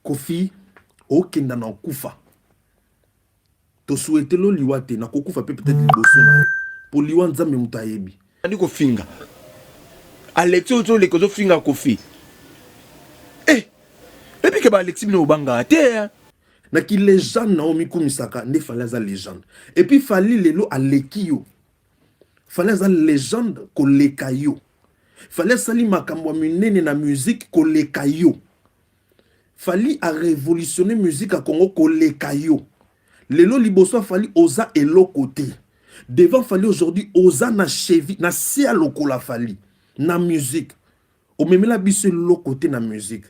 Koffi okenda na okufa to souhaite lo liwa te nakokufa pe peut-être liboso na yo po liwa nzambe moto ayebi. Bandi kofinga Alexis ozoleka ozofinga Koffi eh epi ke ba Alexis bino bobangaka te hein. Na ki legende na yo omikumisaka nde Fally aza legende et puis Fally lelo aleki yo Fally aza legende koleka yo Fally asali makambo ya minene na musique koleka yo Fally a revolutionner musique ya Congo koleka yo. Lelo liboso ya Fally oza eloko te. Devant Fally aujourd'hui oza na cheville na se ya lokola Fally na musique. Omemela biso eloko te na musique.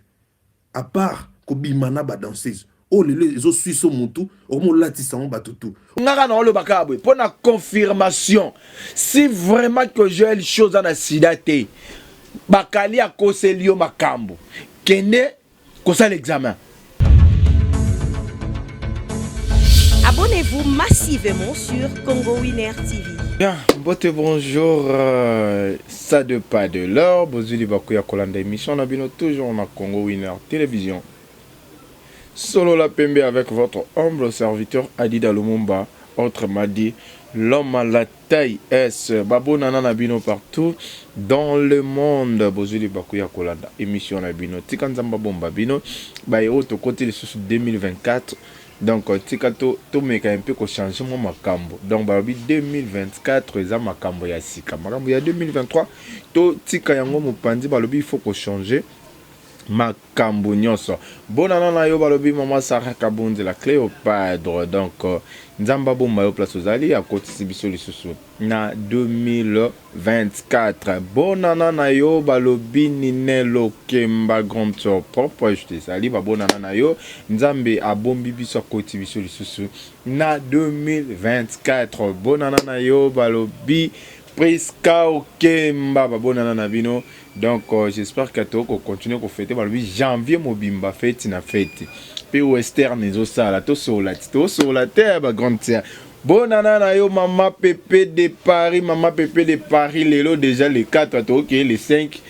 À part kobima na ba danseuses. Oyo lelo ezo suiso mutu okomi olatisa yango batu tout. Nga kaka naoloba kaka boye pona confirmation si vraiment que Joël Show oza na sida te Bakali akoseli yo makambu kende kosala examen. Abonnez-vous massivement sur Congo Winner TV. Bien, mbote bonjour, euh, ça de pas de l'heure, bozwi libaku ya kolanda émission na bino toujours na Congo Winner Télévision. Solola pembe avec votre humble serviteur Adida Lumumba, autrement dit l'homme à la taille S. Babonana na bino partout dans le monde. Bozwi libaku ya kolanda émission na bino. Tika Nzambe abomba bino. Baye oyo tokoti lisusu 2024. Donc tika to tomeka un peu ko changer mwa makambo. Donc balobi 2024 eza makambo ya sika. Makambo ya 2023 to tika yango mopanzi balobi il faut ko changer makambo nyonso. Bonana na yo balobi maman Sarah Kabunzi la Cléopadre. Donc Nzambe abomba yo place ozali akotisi biso lisusu na 2024. Bonana na yo balobi Nine Lokemba grande sœur propre je te salue babonana na yo Nzambe abombi biso akoti biso lisusu na 2024. Bonana na yo balobi Prisca Okemba babonana na bino. Donc j'espère que toko continuer ko fêter balobi janvier mobimba feti na feti pe western ezosala tosolola ti tosolola te ba grande sœur bonana na yo mama pepe de Paris mama pepe de Paris lelo déjà le 4 tokokeye le 5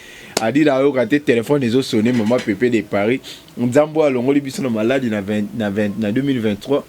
adila ayoka te telefone ezosone mama pepe de Paris nzambe oyo alongoli biso na maladi na, 20, na, 20, na 2023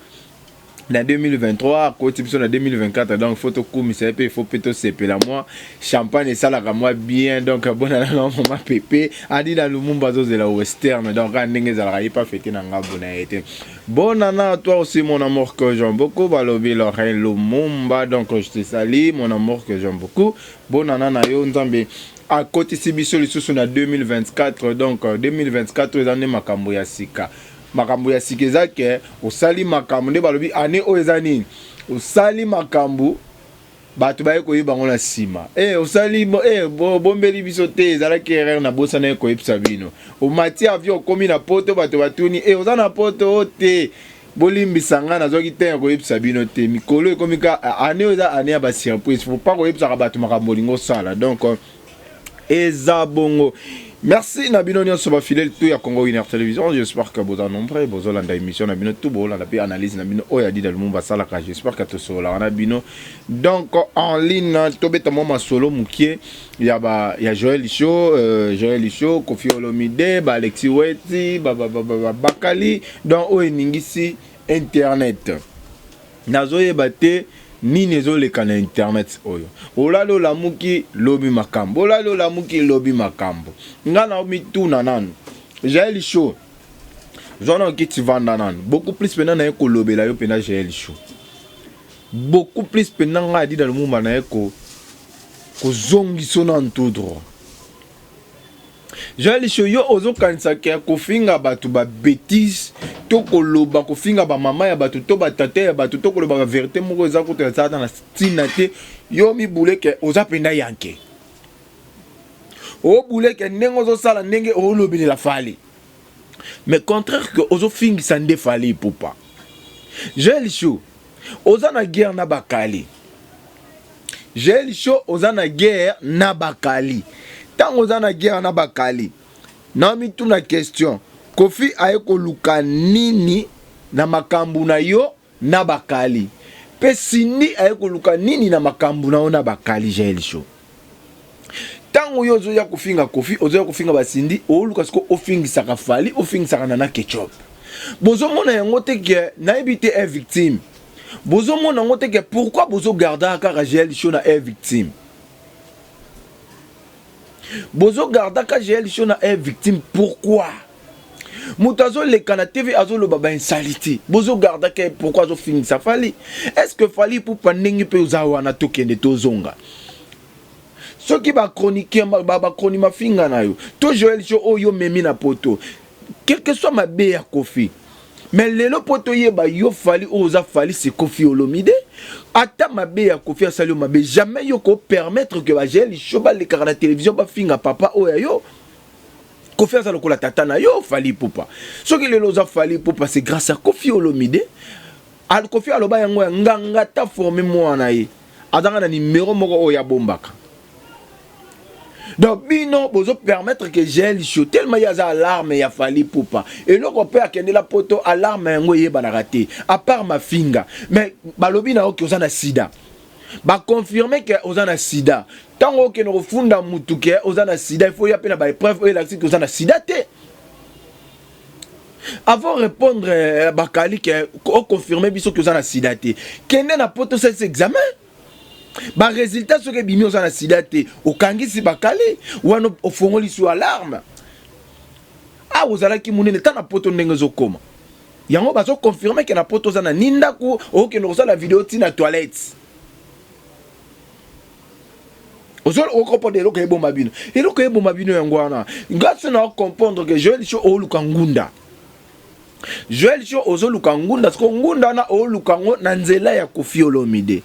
na 2023 akoti biso na 2024 donc faut tokumisa ye mpe faut mpe tosepela mwa champagne esalaka mwa bien donc bonana na mama pepe adila lumumba azozela western donc kaka ndenge ezalaka ye pa fete na ngambo na ye te bonana toi aussi mon amour que j'aime beaucoup balobi Lorraine Lumumba donc je te salue mon amour que j'aime beaucoup bonana na yo nzambe akotisi biso lisusu na 2024 donc 2024 eza nde makambo ya sika Makambo ya sika eza ke osali makambo nde balobi annee oyo eza nini? Osali makambo bato baye koyeba yango na nsima. Eh osali eh bombeli biso te ezalaki erreur na bosanaki koyebisa bino. Omati avion okomi na poto bato batuni eh oza na poto o te bolimbisa ngai nazwaki temps ya koyebisa bino te. Mikolo ekomi ka annee oyo eza annee ya ba surprise faut pas koyebisaka bato makambo olingi osala donc Eza bongo. Merci na bino nyonso ba fidèles tout ya Congo Winner Television. J'espère que boza nombreux bozolanda émission na bino tout bolanda pe analyse na bino oyo Adida Lumumba asalaka. J'espère que tosololaka na bino. Donc en ligne tobeta mwa masolo mukie ya ba ya Joël Show, euh, Joël Show, Koffi Olomide, ba Alexis Weti, ba ba ba, ba, ba Bakali donc oyo eningisi internet. Nazoyeba te nini ezoleka na internet oyo. Olali olamuki lobi makambo, olali olamuki lobi makambo. Nga na mituna nanu. Jael Show, zwa nanu kiti vanda nanu. Beaucoup plus pena naye kolobela yo pena Jael Show. Beaucoup plus pena nga Adida Lumumba naye ko kozongiso nanu tout droit. Joël Show yo ozo kanisa ke kofinga batu ba betise to koloba kofinga ba mama ya batu to ba tata ya batu to koloba ba verite moko eza kutu eza ata na tina te yo mibule ke oza penda yanke obule ke ndenge ozosala ndenge olobelela Fally mais contraire que ozofingisa nde Fally Ipupa Joël Show oza na guerre na bakali Jael show oza na guerre na bakali tango oza na guerre na bakali na mituna question Koffi aye koluka nini na makambu na yo na bakali pe Cindy aye koluka nini na makambu na yo na bakali Jael show. Ntango yo ozoya kofinga Kofi, ozoya kofinga basindi, oluka siko ofingisaka Fally, ofingisaka Nana Ketchup. Bozomona yango te ke nayebi te est victime. Bozomona yango te ke pourquoi bozogardaka kaka Jael Show na est victime. Bozogardaka Jael Show na est victime pourquoi? Moto azoleka na TV azoloba ba insalite. Bozogardaka ye pourquoi azofingisa Fally? Est-ce que Fally Ipupa ndenge mpe oza wana tokende tozonga? Soki ba chroniqueur ba ba chroni mafinga na yo to Joël Show oyo memi na poto, quel que soit mabe ya Koffi, mais lelo po toyeba yo Fally oyo oza Fally, c'est Koffi Olomide. Ata mabe ya Koffi asali yo mabe, jamais yo ko permettre que ba Joël Show balekaka na télévision bafinga papa oyo ya yo. Koffi aza lokola tata na yo Fally Ipupa. Soki lelo oza Fally Ipupa, c'est grâce à Koffi Olomide. Al Koffi aloba yango ya nganga ta forme mwana ye. Azanga na numéro moko oyo abombaka. Donc bino bozo permettre que Jael Show tellement ye aza alarme ya Fally Ipupa. Eloko pe akendela poto alarme yango eyebanaka te. À part mafinga. Mais balobi na yo ke oza na sida. Ba confirmer que oza na sida. Tango okende kofunda mutu ke oza na sida, il faut ya pe na ba épreuve oyo elakisi ke oza na sida te. Avant répondre bakali ke o confirmer biso ke oza na sida te. Kende na poto salisa examen. Ba résultat soki ebimi oza na sida te, okangisi bakali wana ofongoli su alarme. Ah, ozalaki munene ta na poto ndenge ezokoma. Yango bazo confirmer ke na poto oza na ni ndako, okende kosala video ti na toilette. Ozo comprendre eloko ebomba bino. Eloko ebomba bino yango wana. Nga so na comprendre que Joël Show oluka ngunda. Joël Show ozoluka ngunda, siko ngunda na oluka ngo na nzela ya Koffi Olomide.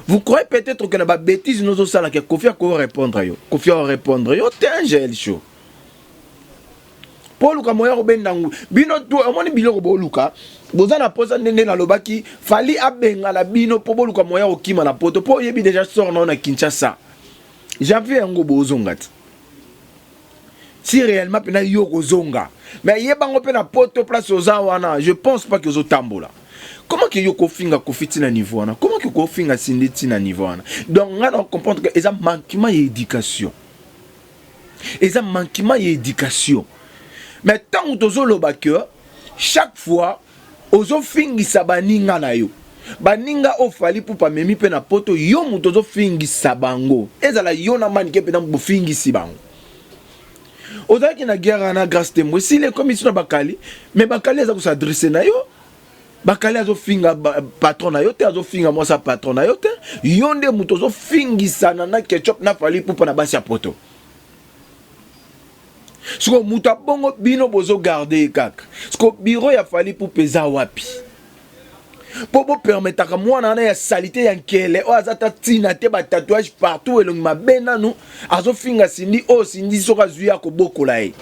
Vous croyez peut-être que na ba bêtises nous osala que Koffi ako répondre yo. Koffi ako répondre yo te Joël Show. Po oluka moya kobenda ngu. Bino to omoni biloko boluka. Boza na posa ndenge nalobaki Fally abengana bino po boluka moya kokima na poto po oyebi déjà sort na na Kinshasa. Janvier yango bozonga ti. Si réellement pena yo kozonga. Mais yebango pe na poto place oza wana, je pense pas que ozotambola. Comment que yo kofinga Koffi ti na niveau wana? Comment que kofinga Cindy ti na niveau wana? Donc nga na comprendre que eza manquement ya éducation. Eza manquement ya éducation. Mais tant tozoloba que chaque fois ozofingisa baninga na yo, baninga oyo Fally Ipupa memi pe na poto, yo moto ozofingisa bango, ezala yo na manike mpe na bofingisi bango. Ozalaki na guerre na Grâce Temo, esili ekomi so na bakali, mais bakali aza kosadresse na yo. Bakali azofinga patron na yo te, azofinga mwasi ya patron na yo te. Yo nde moto ozofingisana na Ketchup na Fally Ipupa na basi ya poto. Siko moto abongo bino bozogarde ye kaka. Siko bureau ya Fally Ipupa eza wapi? Po bopermetaka mwana wana ya salite ya nkele oyo aza ta ntina te, ba tatouage partout, elongi mabe nanu, azofinga Cindy oyo Cindy soki azwi ye akobokola ye.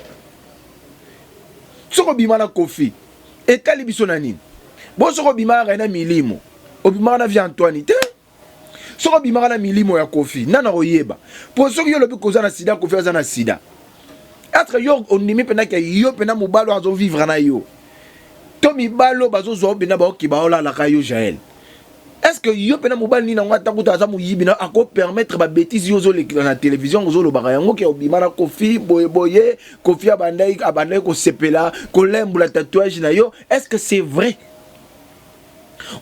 Soki obima na Koffi etali biso na nini? Bo soki obimaka na milimo, obimaka na vie Antoine te. Soki obimaka na milimo ya Koffi, nani akoyeba? Po soki yo olobi koza na sida, Koffi aza na sida. Être yo ondimi pena ke yo pena mobali oyo azo vivre na yo. To mibali oyo bazozwa yo pena baoki baolalaka yo Jael. Est-ce que yo pena mobali nini yango ata kuta aza moyibi na ako permettre ba bêtises yo ozolekela na télévision ozolobaka yango ke obima na Koffi boye boye, Koffi abandaki abandaki kosepela kolembola tatouage na yo. Est-ce que c'est vrai?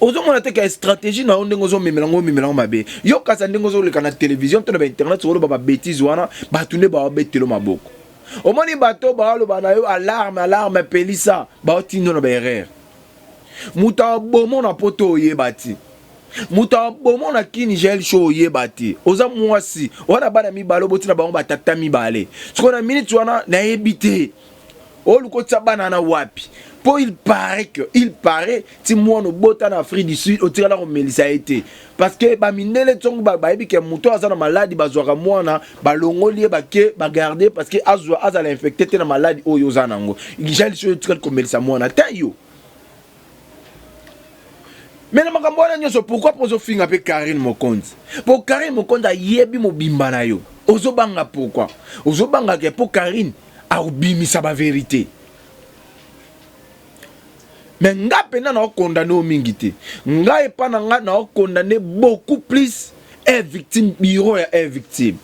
Ozomona te ke stratégie na yo ndenge ozomemela ngo omemela ngo mabe. Yo kasa ndenge ozoleka na télévision to na ba internet ozoloba ba bêtises wana, bato nde baobetelo maboko. Omoni bato baoloba na yo alarme alarme pelisa, baotindo na ba erreur. Moto abomo na poto oyeba ti. Moto abomo na kini Jael Show oyeba te. Oza mwasi, wana bana mibale oboti na bango batata mibale. Sikoyo na minute wana nayebi te. Oluka otia bana na wapi? Po il paraît que, il paraît ti mwana obota na Afrique du Sud otikala komelisa ye te. Parce que ba mindele tsongo bayebi ke moto aza na maladi bazwaka mwana balongoli ye bake ba garder parce que azwa azala infecté te na maladi oyo oza nango. Jael Show otikali komelisa mwana te yo. Mais na makambo wana nyonso pourquoi po ozofinga pe Karine Mokonzi? Po Karine Mokonzi ayebi mobimba na yo. Ozobanga pourquoi? Ozobanga ke po Karine akobimisa ba vérité. Mais nga pena na condamné o mingi te. Nga epa na nga na condamné beaucoup plus est victime, bureau ya est victime.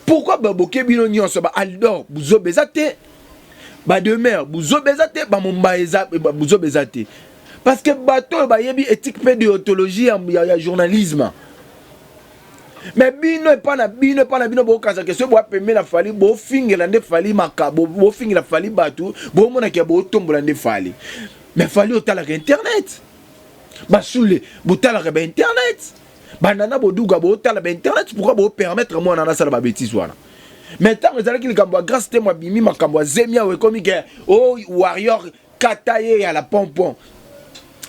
Pourquoi baboke bino nyonso ba Alidor buzoba eza te, ba Demeure buzoba eza te, ba Momba eza buzoba eza te. Parce que bato oyo bayebi éthique mpe déontologie ya, ya, ya journalisme. Mais bino epa na bino epa na bino bokanisa ke soki boya pembeni na Fally bofingela nde Fally makabo, bofingela Fally bato, bomonaka ya botombola nde Fally. Mais Fally otalaka internet. Basule botalaka ba internet. Banana boduga botala ba internet, pourquoi bo permettre mwana na sala ba bêtises wana? Mais ntango ezalaki likambo ya Grâce Temo abimi makambo ya zemi awa ekomi ke o oh, warrior kata ye ya la pompon.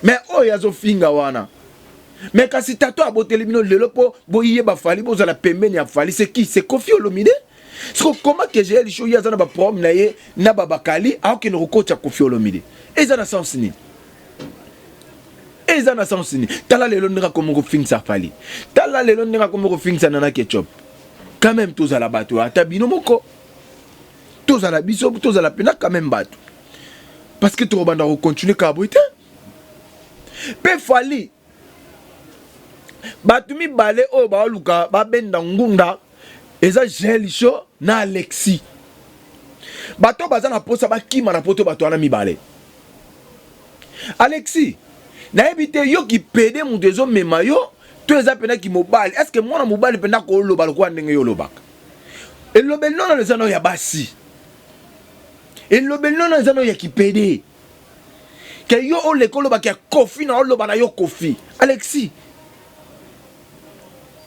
Mais oyo azofinga wana. Mais kasi tato aboteli bino lelo po boyeba Fally bozala pembeni ya Fally, c'est qui? C'est Koffi Olomide. Siko comment que Jael Show ye aza na ba problème na ye na ba bakali akokende kokotisa Koffi Olomide. Eza na sens nini? Eza na sens nini? Tala lelo ndenge akomi kofingisa Fally. Tala lelo ndenge akomi kofingisa Nana Ketchup. Quand même tozala bato ata bino moko. Tozala biso tozala pena quand même bato. Parce que tokobanda kocontinuer kaka boye te. Pe Fally bato mibale oyo baoluka babenda ngunda eza Jael Show na Alexis. Bato baza na posa bakima na poto bato wana mibale. Alexis, nayebi te yo kipede moto ezomema yo to eza mpena kimobali. Est-ce que mwana mobali mpena koloba lokola ndenge yo olobaka? Elobeli nono eza no ya basi. Elobeli nono eza no ya kipede. Ke yo oleka olobaka ya Koffi na oloba na yo Koffi. Alexis,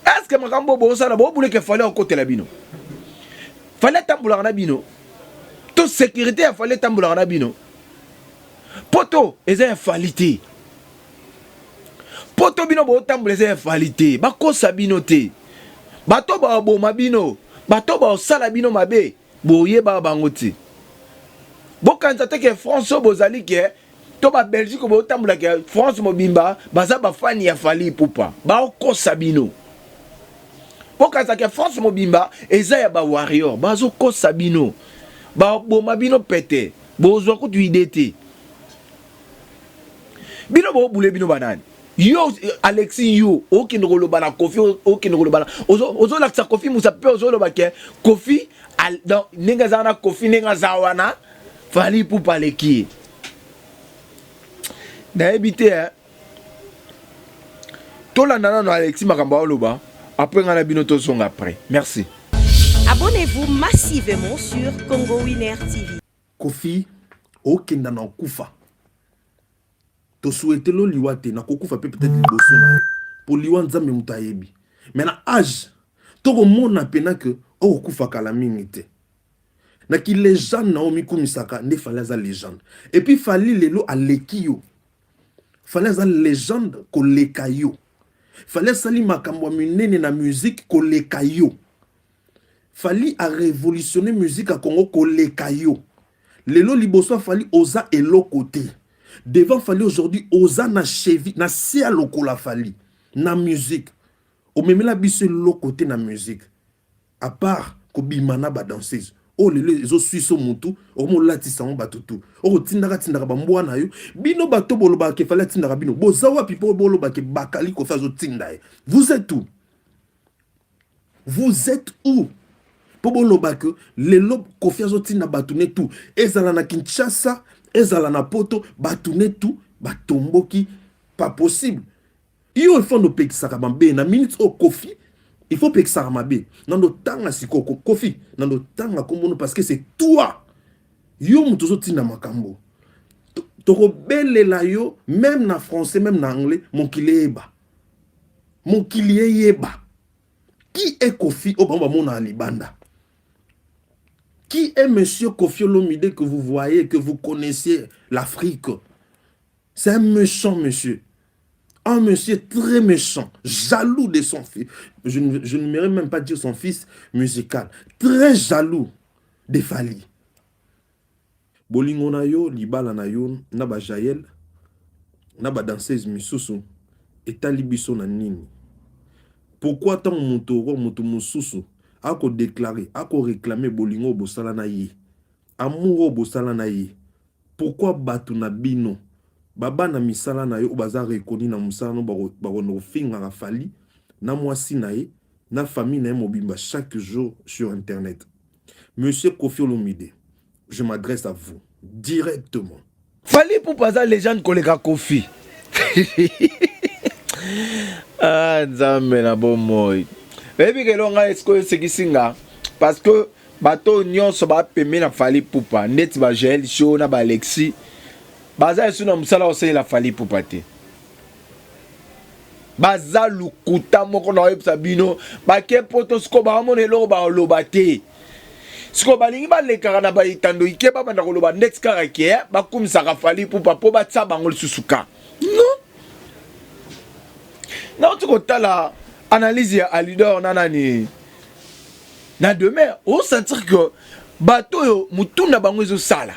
est-ce que makambo bosala bobuleke Fally akotela bino? Fally atambolaka na bino? To sécurité ya Fally etambolaka na bino? Poto eza ya Fally te. Poto bino botambola eza ya Fally te. Bakosa bino te. Bato baboma bino, bato basala bino mabe, boyeba bango te. Bokanisa te ke France oyo bozali ke to ba Belgique botambola ke France mobimba baza bafani ya Fally Ipupa. Bakosa bino. Bokanisa ke France mobimba eza ya ba warrior, bazokosa bino. Baboma bino pete, bozwa kutu idée te. Bino bobule bino banani? Yo Alexis yo okende koloba na Koffi, okende koloba na ozolakisa Koffi Musa pe ozoloba ke Koffi donc ndenge aza wana Koffi ndenge aza wana Fally Ipupa aleki ye. Nayebi te eh. Tolanda nano Alexis makambo aoloba après nga na bino tozonga après. Merci. Abonnez-vous massivement sur Congo Winner TV. Koffi okenda na okufa. Tosouhaite lo liwa te, nakokufa pe peut-être liboso na yo. Po liwa Nzambe moto ayebi. Mais na âge tokomona pena que okokufa kala mingi te. Na ki légende na omikumisaka nde Fally aza légende. Et puis Fally lelo aleki yo. Fally aza légende koleka yo. Fally asali makambo ya minene na musique koleka yo. Fally a révolutionné musique ya Congo koleka yo. Lelo liboso ya Fally oza eloko te. Devant Fally aujourd'hui oza na cheville na se ya lokola Fally na musique. Omemela biso eloko te na musique. À part kobima na ba danseuse. Oyo lelo ezoswiso mutu, okomolatisa yango bato tu. Okotindaka tindaka ba mbwa na yo. Bino bato bolobaka ke Fally atindaka bino. Boza wapi po bolobaka ke Bakali Koffi azotinda ye. Vous êtes où? Vous êtes où? Po boloba ke lelo Koffi azotinda bato ne tout. Ezala na Kinshasa, ezala na Poto, bato ne tout batomboki, pas possible. Yo il faut ndopekisaka mabe na minute oyo Koffi, il faut pekisaka mabe. Nando tanga siko Koffi, nando tanga kombono parce que c'est toi. Yo moto ozotinda makambo. Tokobelela yo même na français, même na anglais, mokili eyeba. Mokili eyeba. Qui est Koffi oyo bango bamona na libanda? Qui est monsieur Koffi Olomide que vous voyez, que vous connaissez l'Afrique? C'est un méchant monsieur. Un monsieur très méchant, jaloux de son fils. Je ne mérite même pas dire son fils musical. Très jaloux de Fally. Bolingo na yo, libala na yo, na ba Jael, na ba danseuse misusu, etali biso na nini? Pourquoi tant moto moto mosusu ako déclarer, ako réclamer bolingo bosala na ye? Amour bosala na ye. Pourquoi bato na bino baba na misala na yo oyo baza reconnu na mosala no bakondo kofingaka Fally na mwasi na ye? na famille na ye mobimba chaque jour sur internet. Monsieur Koffi Olomide, je m'adresse à vous directement. Fally Ipupa aza legende koleka Koffi. ah nzambe na bomoi. Oyebi ke elonga esiko esekisi nga parce que bato nyonso bapembe na Fally Ipupa ndeti ba Joël Show na ba Alexis baza esu na mosala kosalela Fally Ipupa te. Baza lukuta moko na oyebisa bino bake poto sikoyo baomona eloko baoloba te. Sikoyo balingi balekaka na baetando ike babanda koloba ndeti kaka ke eh, bakumisaka Fally Ipupa mpo batia bango lisusu ka non. Nauti kotala analyse ya Alidor na nani na demeure osentir que bato oyo mutu na bango ezosala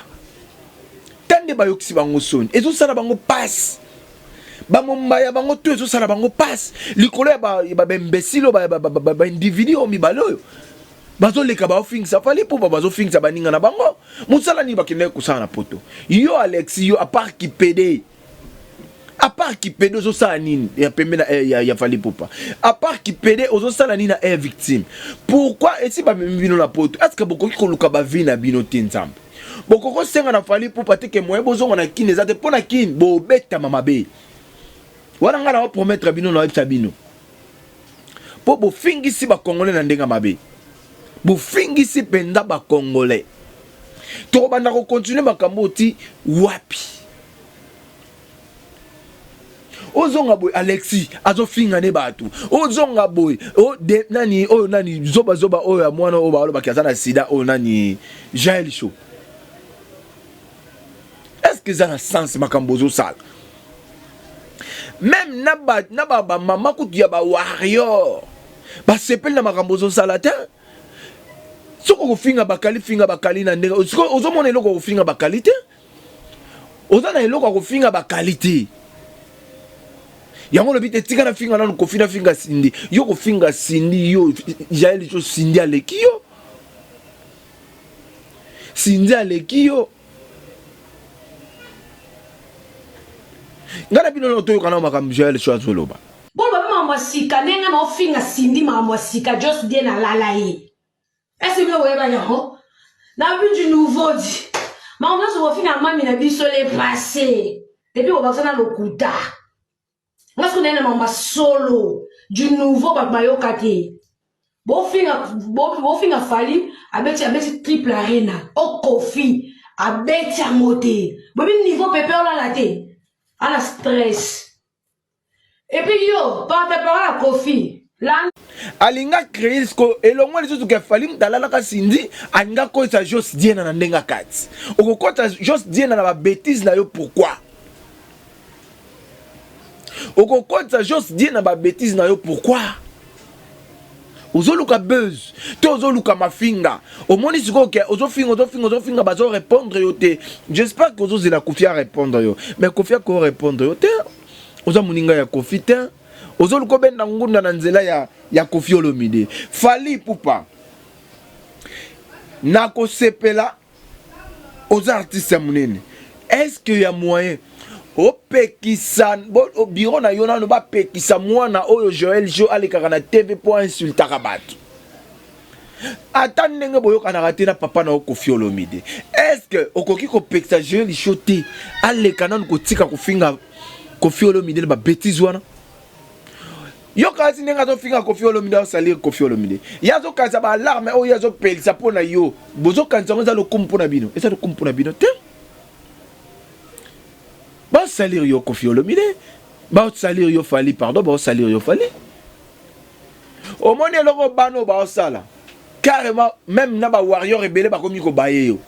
ta nde bayokisi bango soni ezosala bango pasi bamombaya bango to ezosala bango pasi likolo ya baimbesile oyo baindividu oyo mibale oyo bazoleka baofingisa Fally Ipupa bazofingisa baninga na bango mosala nini bakendaki kosala na poto yo Alexi yo apart kipede apart kipede ozosala nini ya pembe na eh, ya, ya Fally Ipupa apart kipede ozosala nini na air victime pourquoi esi bamemi bino na poto est ce que bokoki koluka bavie na bino te nzambe bokoki kosenga na Fally Ipupa te ke moye bozonga na kini eza te mpo na kini bobetama mabe wana ngai na promettre bino na oyebisa bino mpo bofingisi bakongole na ndenge mabe bofingisi mpenza bakongole tokobanda kokontinue makambo oti wapi ozonga boye Alexis azofinga ne bato ozonga boye o de, nani oyo nani zobazoba oyo ya mwana oyo balobaki aza na sida oyo nani Jael Show est ce que eza na sens makambo ozosala meme na bamama ba, ba kutu ya bawarrior basepeli na makambo ozosala te soki okofinga bakali finga bakali na ndenge ozomona eloko okofinga bakali te oza na eloko ya kofinga bakali te yango olobi te tika nafinga nanu Koffi nafinga Cindy yo kofinga Cindy yo Jael yo Cindy aleki yo Cindy aleki yo ngai na bino nano toyoka nao makambo Jael so azoloba boloba mpe makambo ya sika ndenge na ofinga Cindy makambo ya sika Jos die nalala ye ese bino boyeba yango na but du nouveau di makambo nyonso bofinga mami na biso le passé epuis bobakisa na lokuta nga soki naye na makambo ya solo du nouveau bato bayoka te bofinga bofinga Fally abeti abeti triple arena o Koffi abeti yango te boyebi niveau pepe olala te ana stress epuis yo porte parole ya Koffi la alinga créer siko elongo lisusu ke Fally moto alalaka Cindy alinga akoyisa Jos Diena na ndenge akati okokɔta Jos Diena na babétise na yo pourquoi okokɔtisa Jos Diena na babétise na yo pourquoi ozoluka buzz to ozoluka mafinga omoni sikoyo ke ozofinga ozofinga ozofinga bazorépondre yo te j'espère ke ozozela Koffi arépondre yo mais Koffi akorépondre yo te oza moninga ya Koffi te ozoluka obenda ngunda na nzela ya, ya Koffi Olomide Fally Ipupa nakosepela oza artiste ya monene est ce que ya moyen opekisa biro na yo nano bapekisa mwana oyo Joel Jo alekaka na TV mpo ainsultaka bato ata ndenge boyokanaka te na papa na yo Koffi Olomide est ce que okoki kopekisa Joel Show te aleka nanu kotika kofinga Koffi Olomide na babétise wana yo kasi ndenge azofinga Koffi Olomide azosalir Koffi Olomide ye azokanisa baalarme oyo ye azopelisa mpo na yo bozokanisa yango eza lokumu mpo na bino eza lokumu mpo na bino te basalir yo Koffi Olomide basalir yo Fally pardon baosalir yo Fally omoni eloko bana oyo baosala carrément même na bawarrior ebele bakomi kobaye yo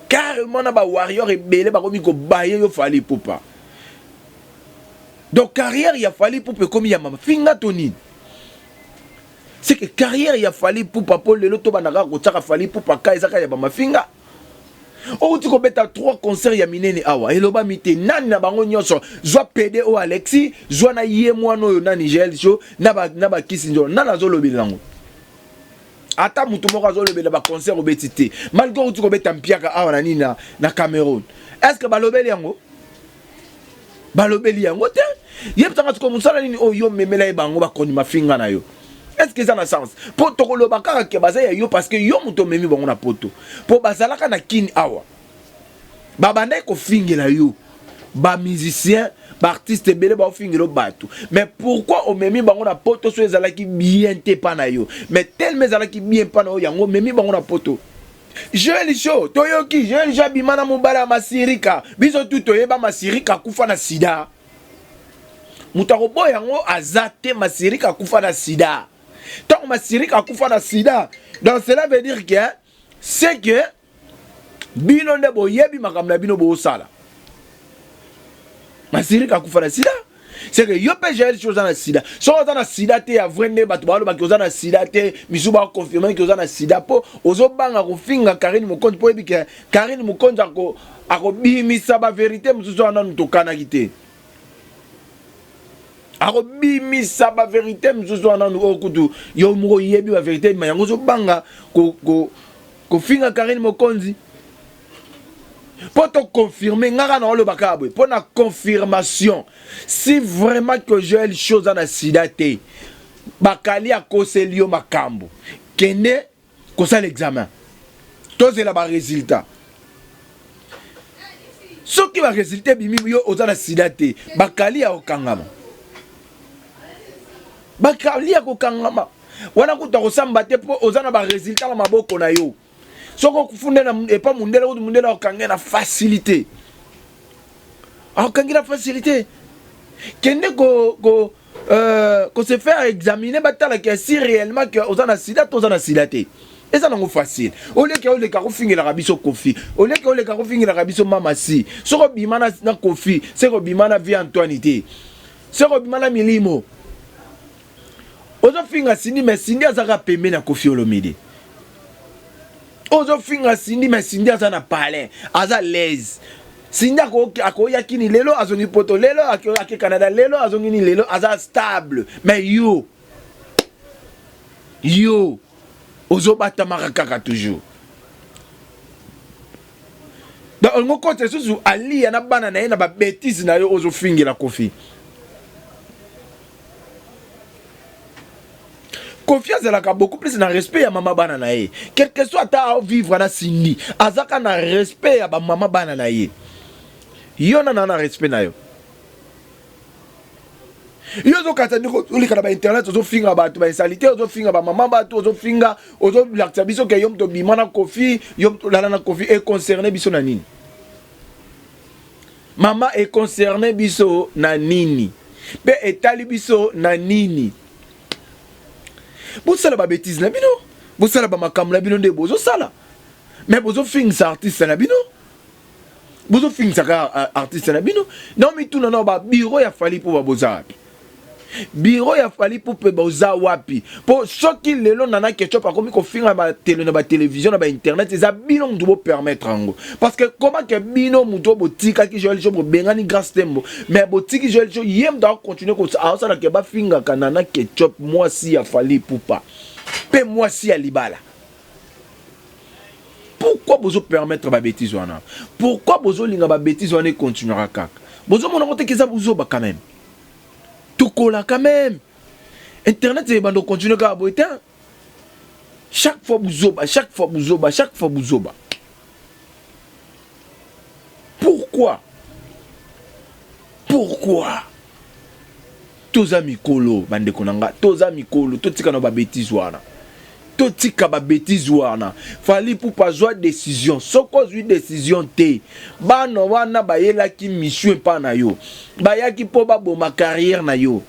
carrément na bawarrior ebele bakomi kobaye yo Fally Ipupa donc carrière ya Fally Ipupa ekomi ya mama finga to nini c'est que carrière ya Fally Ipupa mpo lelo tobanda kaka kotiaka Fally Ipupa ka eza kaka ya bamafinga outi kobeta trois concert ya minene awa elobami te nani na bango nyonso zwa pede oyo Alexis zwa na ye mwana oyo nani Gel Show na bakisi nzolo nani azolobela yango ata motu moko azolobela baconcert obeti te malgré outi kobeta mpiaka awa na nini na, na Cameroun est ce que balobeli yango? Balobeli yango te. Yebisanga sikoyo mosala nini oyo yo omemela ye bango bakoni mafinga na yo? Est ce que eza na sens? Mpo tokoloba kaka ke baza ya yo parce que yo moto omemi bango na poto. Mpo bazalaka na Kin awa. Babandaki kofingela yo. Ba musiciens, ba artistes ebele baofingela yo bato. Mais pourquoi omemi bango na poto so ezalaki bien te pa na yo? Mais tellement ezalaki bien pa na yo yango omemi bango na poto. Joël Show, toyoki Joël Show abima na mobali ya Masirika. Biso tu toyeba Masirika akufa na sida. Moto akoboya yango aza te, Masirika akufa na sida. Ntango Masirika akufa na sida, donc cela veut dire que c'est que bino nde boyebi makambo na bino bosala. Masirika akufa na sida. C'est que yo mpe Jael oza na sida. Soki oza na sida te ya vrai nde bato balobaki oza na sida te, misu ba confirmer que oza na sida po ozobanga kofinga Carine Mokonzi po oyebi ke Carine Mokonzi ako akobimisa ba verite mosusu wana nanu tokanaki te. Akobimisa ba verite mosusu wana nanu oyo kutu yo moko oyebi ba verite ma yango ozobanga ko ko kofinga Carine Mokonzi. Po to confirmer nga kaka naoloba kaka boye po na confirmation si vraiment que Joël Show oza na sida te bakali akoseli yo makambo kende kosala examen tozela ba resultat soki ba resultat ebimi yo oza na sida te bakali ya kokangama bakali ya kokangama wana kutu akosamba te po oza na ba resultat na maboko na yo. Soki okufunde na epa mundele kutu mundele akokange na facilité. Akokangi na facilité. Kende ko ko euh, ko se faire examiner batala que si réellement que oza na sida to oza na sida te. Eza nango facile. Au lieu que oleka kofingelaka biso Koffi, au lieu que oleka kofingelaka biso Mama Si. Soki obima na, na Koffi, seke obima na vie Antoine te. Soki obima na Milimo. Ozofinga Cindy mais Cindy azaka pembeni ya Koffi Olomide. Ozofinga Cindy mais Cindy aza na palais, aza l'aise. Cindy akoya kini lelo azongi poto lelo ake Canada lelo azongi ni lelo aza stable mais yo yo ozobatamaka kaka toujours. Donc olingo kota lisusu Aliya na bana na ye na ba bêtises na yo ozofingela Koffi. Koffi azalaka beaucoup plus na respect ya mama bana na ye. Quelque soit ata vivre na Cindy, azaka na respect ya ba mama bana na ye. Yo na na respect na yo. Yo ozokata ndeko oleka na ba internet ozofinga bato ba insalite, ozofinga ba mama bato, ozofinga, ozolakisa biso ke yo moto obima na Koffi, yo moto olala na Koffi, e concerne biso na nini? Mama e concerne biso na nini? Pe etali biso na nini? Bosala ba bêtises na bino, bosala ba makambo na bino nde bozosala. Mais bozofingisa artiste na bino. Bozofingisa kaka artiste na bino. Na mituna na ba bureau ya Fally po ba boza wapi? Bureau ya Fally Ipupa boza wapi? Po soki lelo Nana Ketchup akomi kofinga ba tele na ba television na ba internet eza bino mutu bo permettre yango. Parce que comment que bino mutu botikaki Joël Show bobengani Grace Tembo mais botiki Joël Show ye mutu ako continuer ko asala ke bafingaka Nana Ketchup mwasi ya Fally Ipupa pe mwasi ya libala. Pourquoi bozo permettre ba bêtises wana? Pourquoi bozo linga ba bêtises wana e continuera kaka? Bozo mona ko te keza buzoba quand même. Tokola quand même. Internet ebanda continuer kaka boye te. Chaque fois buzoba, chaque fois buzoba, chaque fois buzoba. Pourquoi? Pourquoi? Toza mikolo bandeko na nga, toza mikolo, totika na ba bêtises wana. Totika ba bêtises wana. Fally Ipupa azwa décision. Soki ozwi décision te, bana wana bayelaki mission epa na yo. Bayaki mpo baboma carrière na yo.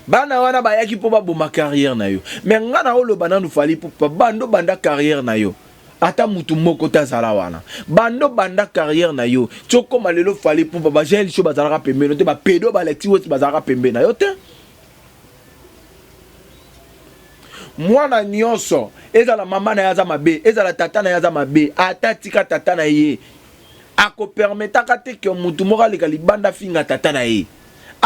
Bana wana bayaki mpo baboma carrière na yo. Mais nga na oloba nanu Fally Ipupa, bando banda carrière na yo. Ata mutu moko te azala wana. Bando banda carrière na yo. Ti okoma lelo Fally Ipupa, ba Jael Show bazalaka pembeni te, ba pedo ba Alexis Wetsi bazalaka pembeni na yo te. Mwana nyonso, ezala mama na ye aza mabe, ezala tata na ye aza mabe, ata tika tata na ye, akopermetaka te ke mutu moko aleka libanda afinga tata na ye.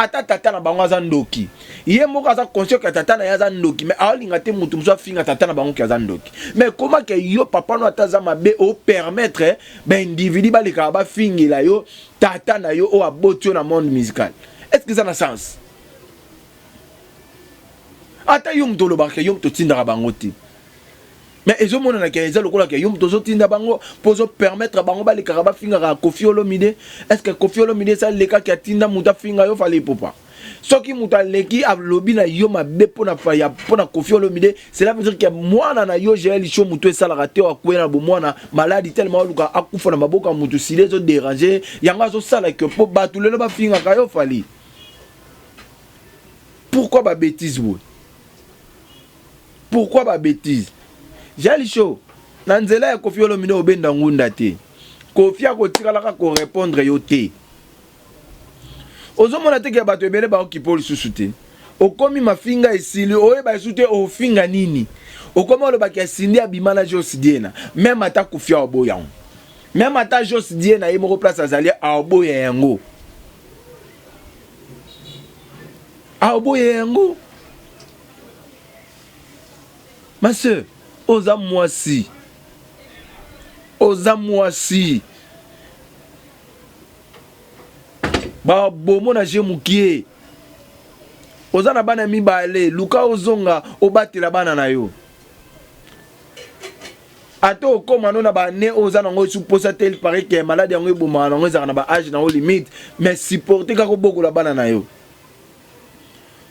Ata tata na bango aza ndoki, ye moko aza conscient ke tata na ye aza ndoki, mais aolinga te mutu mosusu afinga tata na bango ke aza ndoki. Mais comment ke yo papa no ata aza mabe o permettre ba individu balekaka bafingela yo tata na yo oyo aboti yo na monde musical? Est-ce que eza na sens? Ata yo moto olobaka ke yo moto otindaka bango te, mais ezomonana ke eza lokola ke yo moto ozotinda bango mpo ozopermettre bango balekaka bafingaka Koffi Olomide. Est ce que Koffi Olomide esi alekaki atinda moto afinga yo Fally Ipupa? Soki moto aleki alobi na yo mabe mpona mpona Koffi Olomide, cela veut dire que mwana na yo Jael Show moto esalaka te, akwea na bomwana maladi tellement aluka akufa na maboko ya moto, sida ezoderange yango azosala ke mpo bato lelo bafingaka yo Fally. Pourquoi ba bêtise boye? Pourquoi ba bêtise? Jael Show na nzela ya Koffi Olomide obenda ngunda te. Koffi akotikalaka ko répondre yo te. Ozomona te ke bato ebele baokipo lisusu te. Okomi mafinga esili, oyeba lisusu te ofinga nini. Okomi olobaki ya Cindy abima na Jos Diena. Meme ata Koffi aoboya yango. Meme ata Jos Diena ye moko place azali aoboya yango. Aoboya yango. Ma sœur, oza mwasi. Oza mwasi. Ba bomo na je mukie. Oza na bana mibale, luka ozonga obatela bana na yo. Ata okoma no na ba année oyo oza nango esu posa te, il paraît que malade yango ebomaka nango ezalaka na ba âge nango limite, mais supporter kaka obokola bana na yo.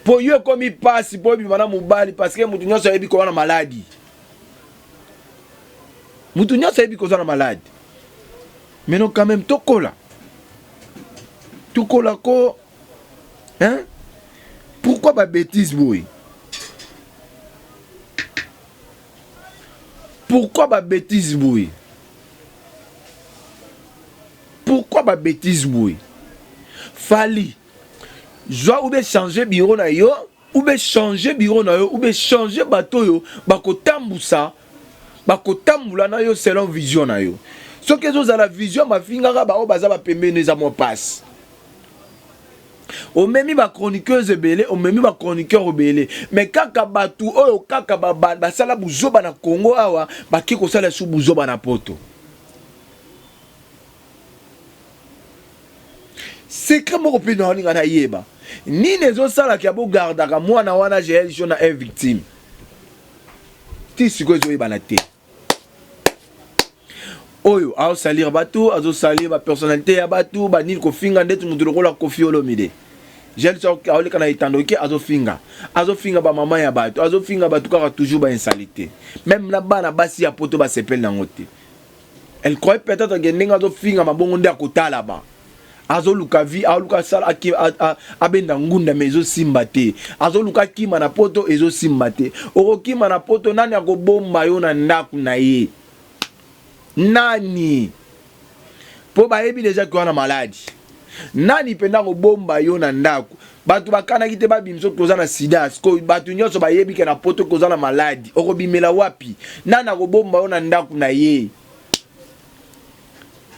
Po yo ekomi pasi po obima na mobali parce que mutu nyonso ayebi koza na maladi. Mutu nyonso ayebi koza na maladi. Mais non quand même tokola. Tokola ko hein? Pourquoi ba bêtises boye? Pourquoi ba bêtises boye? Pourquoi ba bêtises boye? Fally zwa ou bien changer bureau na yo ou bien changer bureau na yo ou bien changer bato oyo bakotambusa bakotambola na yo selon vision na yo. Soki ezozala vision mafingaka baoyo baza bapembeni eza mwa pasi. Omemi ba chroniqueuse ebele, omemi ba chroniqueur ebele, mais kaka bato oyo kaka basala buzoba na Congo awa bake kosala su buzoba na poto. Secret moko mpe naolinga nayeba nini ezosalaka ya bogardaka mwana wana Jael Show na un victime ti sikoyo ezoyebana te. Oyo aosalir bato, azosalir ba personnalité ya bato banini, kofinga ndeti moto lokola Koffi Olomide. Jael Show aoleka na etando ke azofinga, azofinga ba mama ya bato, azofinga bato kaka toujours ba insalite. Même na bana basi ya poto basepeli nango te. Elle croyait peut-être que ndenge azofinga mabongo nde akotala ba azoluka vie, aluka sala abenda ngunda mais ezosimba te. Azoluka kima na poto ezosimba te. Okokima na poto nani akobomba yo na ndako na ye? Nani? Po bayebi deja ke wana maladi. Nani mpenza akobomba yo na ndako? Bato bakanaki te babimisa soki oza na sida. Sikoyo bato nyonso bayebi ke na poto koza na maladi. Okobimela wapi? Nani akobomba yo na ndako na ye?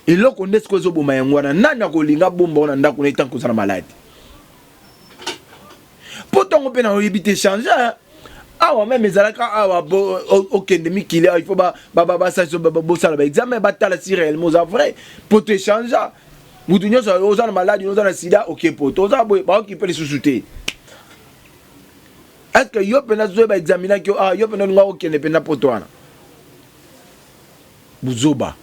Eloko nde sikoyo ezoboma yango wana. Nani akolinga abomba yo na ndako na ye tant koza na maladi? Po ntango mpe na oyebi te change. Awa meme ezalaka awa bo okende mikili awa il faut ba ba ba basala bosala ba examen batala si réellement oza vrai po to échange mutu nyonso oza na maladi oza na sida oke poto oza boye baokipe lisusu te. Est-ce que yo mpenza zoye ba examinaki yo ah yo mpenza olinga okende mpenza poto wana? Buzoba,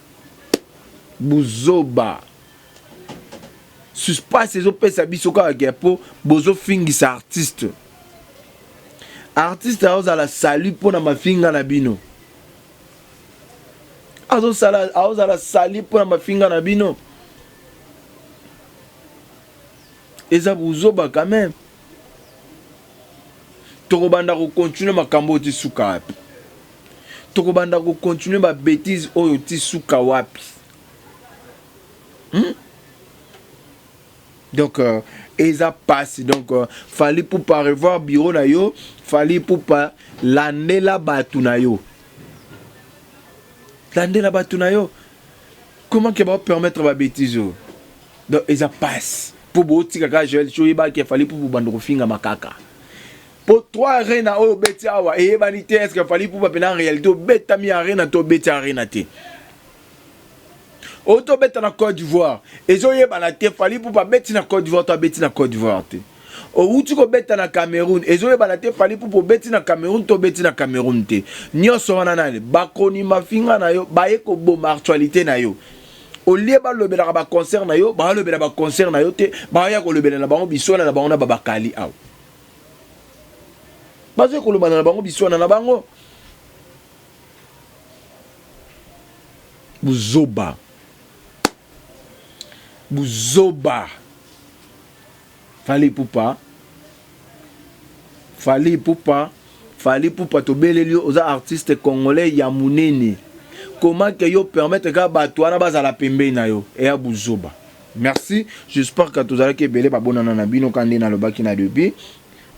buzoba. Suspense ezopesa biso kaka ke po bozofingisa artiste. Artiste aozala salut mpona mafinga na bino. Azosala aozala salut mpona mafinga na bino. Eza buzoba quand même. Tokobanda kocontinue makambo oyo ti suka wapi? Tokobanda kocontinue ba bêtise oyo ti suka wapi? Donc eza pasi. Donc Fally Ipupa revoir bureau na yo. Fally Ipupa landela batu na yo, landela batu na yo. Comment que ba permettre ba bêtise oyo? Donc eza pasi. Mpo botika kaka Joël Show, oyebaki Fally mpo bobanda kofingama kaka. Mpo 3 arena oyo obeti awa eyebani te, est-ce que Fally Ipupa mpenza en réalité obetami arena to obeti arena te? Oyo tobeta na Côte d'Ivoire ezoyebana te, Fally Ipupa abeti na Côte d'Ivoire to abeti na Côte d'Ivoire te. Owuti kobeta na Cameroun, ezoyebana te, Fally Ipupa obeti na Cameroun to obeti na Cameroun te. Nyonso wana nani bakoni mafinga na yo, baye koboma actualité na yo. Olie balobelaka baconcert na yo, balobela baconcert na yo te, baya kolobela na bango biswana na bango na babakali awa, bazoya kolobana na bango biswana na bango. Buzoba, buzoba. Fally Ipupa, Fally Ipupa, Fally Ipupa, tobeleli yo, oza artiste congolais ya monene. Comment que yo permettre kaka bato wana bazala pembeni na yo? Eya buzoba. Merci, j'espère que tozalaki ebele babonana na bino ka nde nalobaki na début.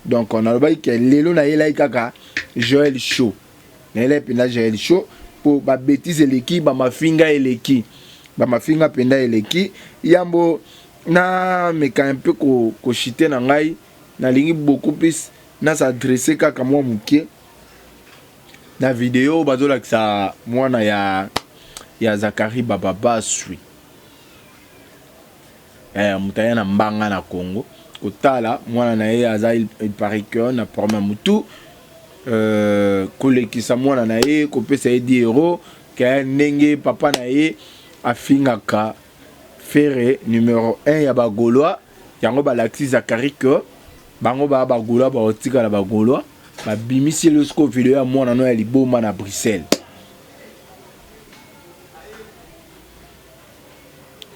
Donc nalobaki ke lelo nayelaki kaka Joël Show, nayelaki mpenza Joël Show mpo babêtises eleki, bamafinga eleki, bamafinga mpenza eleki. Yambo na meka un peu koshite na ngai, nalingi beaucoup plus nas'adresse kaka mwa moke na video bazolakisa mwana ya Zakari Bababaswi, moto aya na mbanga na Congo kotala mwana na ye aza, il paraît que na problème mutu, kolekisa mwana na ye, kopesa ye 10 euro ke ndenge papa na ye afingaka Ferre numéro 1 ya bagaulois. Yango balakisi Zakari ke bango baya bagaulois, bakotikala bagaulois. Babimisi ye sikoyo video ya mwana no ya liboma na Bruxelles.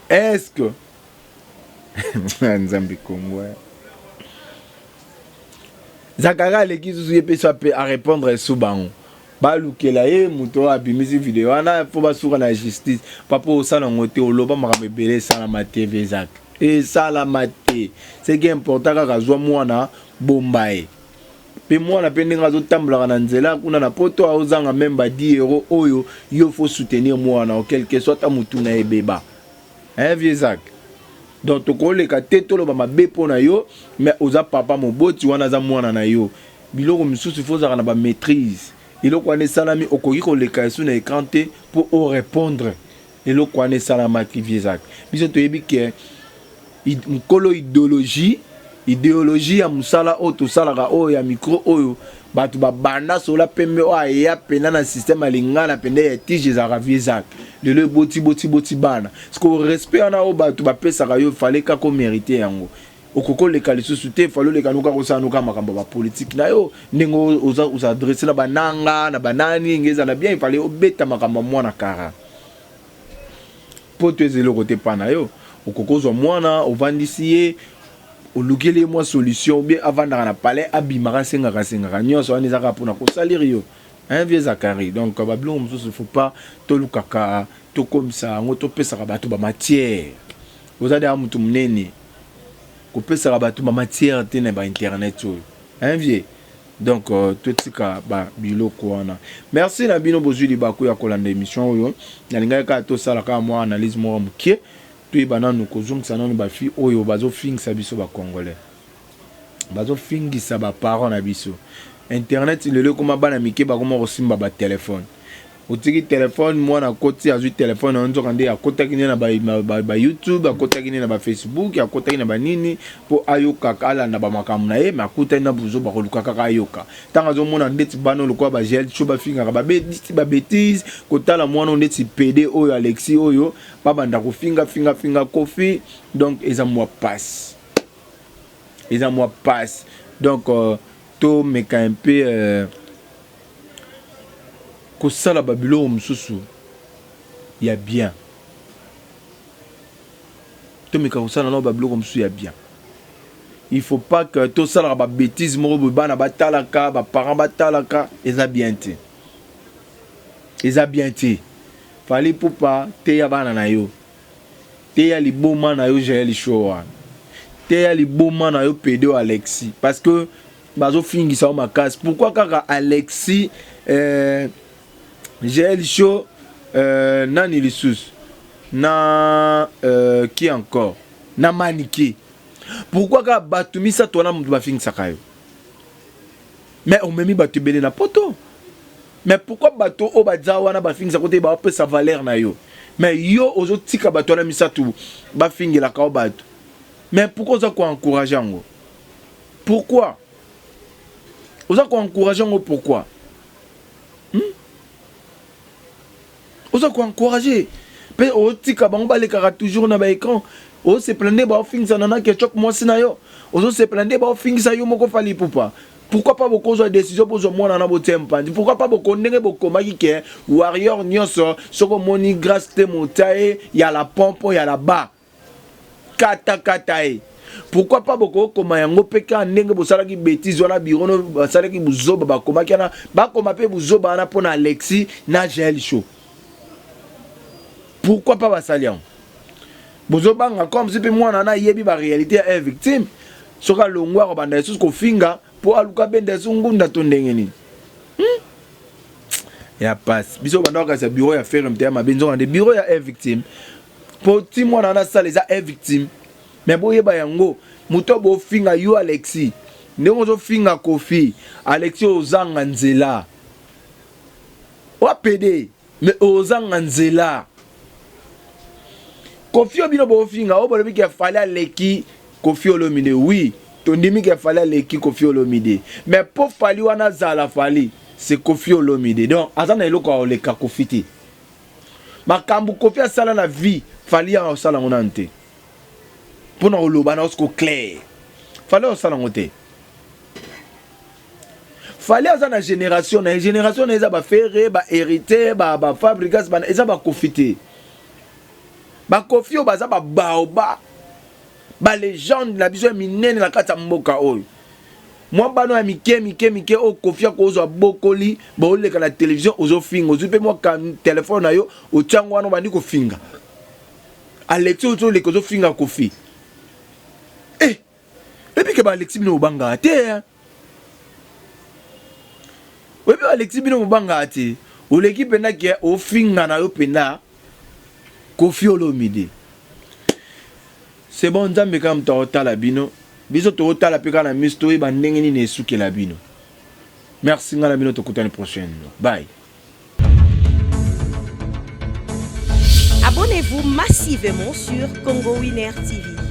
Est-ce que Nzambe Kongo, Zakari aleki susu ye mpe so ape arépondre esu bango balukela ye moto oyo abimisi video wana mpo basuka na justice. Papa, osala yango te, oloba makambo ebele, esalama te. Ezaka esalama te. Ce qui est important, kaka azwa mwana, bomba ye mpe mwana mpe ndenge azotambolaka na nzela kuna na Poto, aozanga même ba 10 euro oyo. Yo faut soutenir mwana, quelque soit ata motu na ebeba, hein, vieux Zak. Donc tokoleka te toloba mabe mpo na yo, mais oza papa moboti, wana aza mwana na yo. Biloko misusu faut ozalaka na bamaîtrise. Eloko wana esalami, okoki koleka esu na écran te mpo orépondre. Eloko wana esalamaki, vieux Zak. Biso toyebi ke mokolo idéologie ya mosala oyo tosalaka, oyo ya micro oyo, bato babanda sola pembe oyo aya mpena na système ya lingala mpenza ya tige, ezalaka vieux Zak. Lelo eboti boti boti bana parce que respect wana oyo bato bapesaka yo, fallait kaka omérite yango. Okoki oleka lisusu te, fallait oleka noka kosala noka makambo ya bapolitike na yo, ndenge oza na bananga na banani nge ezala bien. Fallait obeta makambo ya mwana kara mpo to eza eloko te mpa na yo. Okoki ozwa mwana, ovandisi ye, olukeli ye mwa solution bien, avandaka na palais, abimaka, asengaka asengaka. Nyonso wana eza kaka mpona kosalire yo, hein, vieux Zakari. Donc babiloko mosusu, faut pas tolukaka tokomisa yango, topesaka bato bamatière. Oza deya motu monene, kopesaka bato bamatière te na bainternet oyo, hein, vieux. Donc totika babiloko wana. Merci na bino bozwi libaku ya kolanda émission oyo. Nalingaki kaka tosala kaka mwa analyse moko mokie, toyeba nanu kozongisa nanu bafi oyo bazofingisa biso bacongolais, bazofingisa baparent na biso. Internet lelo ekoma, bana mike bakoma kosimba batelefone. Otiki telefone, mwana akoti, azwi telefone na nzoka nde akotaki nde na bayoutube, akotaki nde na bafacebook, akotaki na banini mpo ayokaka, alanda bamakambo na ye. Me akutani na buzo, bakoluka kaka ayoka. Ntango azomona ndeti bana lokola bagel so bafingaka babêtises, kotala mwana ndeti pd oyo Alexi oyo babanda kofinga finga finga Kofi. Donc eza mwa passe, eza mwa passe. Donc tomeka un peu kosala babiloko mosusu ya bien, tomeka kosala nao babiloko mosusu ya bien. Il faut pas que tosalaka babêtises moko boye, bana batalaka, baparent batalaka. Eza bien te, eza bien te. Fally Ipupa, teya bana na yo, teya liboma na yo Jael Show wana, teya liboma na yo pedo Alexis, parce que bazofingisa yo makasi. Pourquoi kaka Alexis, Jael Show, nani lisusu na qui encore, na Manike? Pourquoi kaka bato misato wana moto bafingisaka yo? Mais omemi bato ebele na poto. Mais pourquoi bato oyo baza wana bafingisaka te, bapesa valeur na yo? Mais yo ozotika bato wana misato bafingelaka yo bato. Mais pourquoi oza koencourage yango? Pourquoi oza koencourage yango? Pourquoi, Oza koencourage mpe otika bango balekaka toujours na baécran? Osepela nde baofingisa Nana Ketchup, mwasi na yo. Ozosepela nde baofingisa yo moko Fally Ipupa. Pourquoi pas bokozwa décision, bozwa mwana na botia mpanzi? Pourquoi pas boko ndenge bokomaki ke warrior nyonso, soki omoni Grâce te, motia ye ya la pompo ya la ba kata kata ye? Pourquoi pas bokokoma yango mpe kaka ndenge bosalaki bétise wana, biro no basalaki buzoba, bakomaki wana, bakoma mpe buzoba wana mpo na Alexis na Jael Show? Pourquoi pas basali yango? Bozobanga comme si mpe mwana wana ayebi baréalité ya victime. Soki alongwa, akobanda lisusu kofinga mpo aluka benda esu ngunda to ndenge nini, Ya pasi. Biso banda kokasa bureau ya Ferre ya mabe, nzonga nde bureau ya victime, mpo ti mwana wana asala eza victime. Mais boyeba yango, moto bofinga yo Alexis, ndenge ozofinga Kofi, Alexis, ozanga nzela wapede. Mais ozanga nzela. Kofi oyo bino bofinga, oyo bolobi ke Fally aleki Kofi Olomide, oui, tondimi ke Fally aleki Kofi Olomide. Mais mpo Fally wana azala Fally, c'est Kofi Olomide. Donc aza na eloko ya koleka Kofi te. Makambo Kofi asala na vie, Fally yanga kosala yango nanu te. Mpona koloba na osiko clair, Fally osala yango te. Fally aza na génération na ye. Génération na ye eza baFerre, baHéritier, baFabregas, eza baKofi te. BaKofi oyo baza babaoba, balégende na biso ya minene na kati ya mboka oyo. Mwa bana ya mike mike mike oyo Kofi akozwa bokoli, baoleka na télévision, ozofinga. Ozwi mpe mwa telefone na yo, otiango wana, obandi kofinga. Alexi, ozoleka, ozofinga Kofi. Eh, oyebi ke baAlexi bino bobangaka te? Oyebi Alexi bino bobangaka te? Oleki mpenza ke ofinga na yo mpenza Kofi Olomide. C'est bon, Nzambe kaka moto akotala bino. Biso tokotala mpe kaka na miso, toyeba ndenge nini esukela bino. Merci, ngai na bino tokutani prochaine. Bye. Abonnez-vous massivement sur Congo Winner TV.